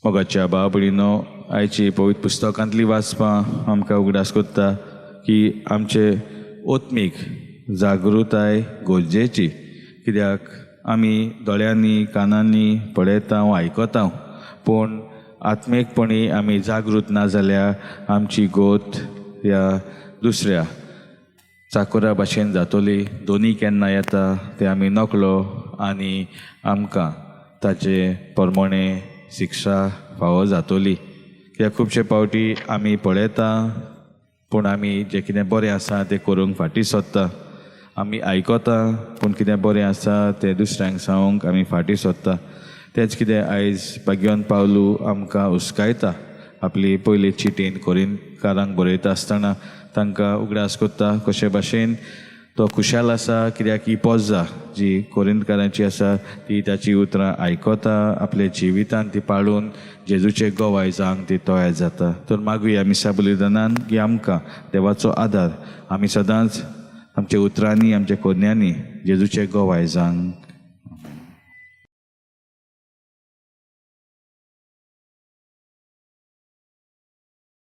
मोगाच्या बाबडीनो, आयची पवित्र पुस्तकांतली वाचपां आमकां उगडास कोत्ता की आमचे ओत्मीक जागृताय गरजेची, कित्याक आमी दोळ्यांनी कानांनी पळयता, आयकता, पूण आत्मीकपणी आमी जागृत ना जाल्यार आमची गोत ह्या दुसऱ्या चाकोरा भाशेन जातली. दोनी केन्ना येता तें आमी नकळो आनी आमकां ताचे प्रमाणे शिक्षा फावो जातली. कित्याक खुबशे फावटी आमी पळयता, पूण आमी जें कितें बरें आसा तें करूंक फाटीं सोदता. आमी आयकता, पूण कितें बरें आसा तें दुसऱ्यांक सांगूंक आमी फाटीं सोदता. तेंच कितें आयज भाग्यवंत पावलू आमकां हुस्कायता. आपली पयली चिटीन कोरिंतकारांक बरयता आसतना तांकां उगडास कोत्ता कशे भाशेन तो खुशाल आसा, कित्याक ही पोजा जी कोरिंतकारांची आसा ती ताची उतरां आयकता, आपल्या जिवितान ती पाळून जेजूचे गोवाय जावंक ती तयार जाता. तर मागुया मिसा बलिदानान की आमकां देवाचो आदार, आमी सदांच आमच्या उतरांनी, आमच्या कोन्यांनी जेजूचे गोवाय जावंक.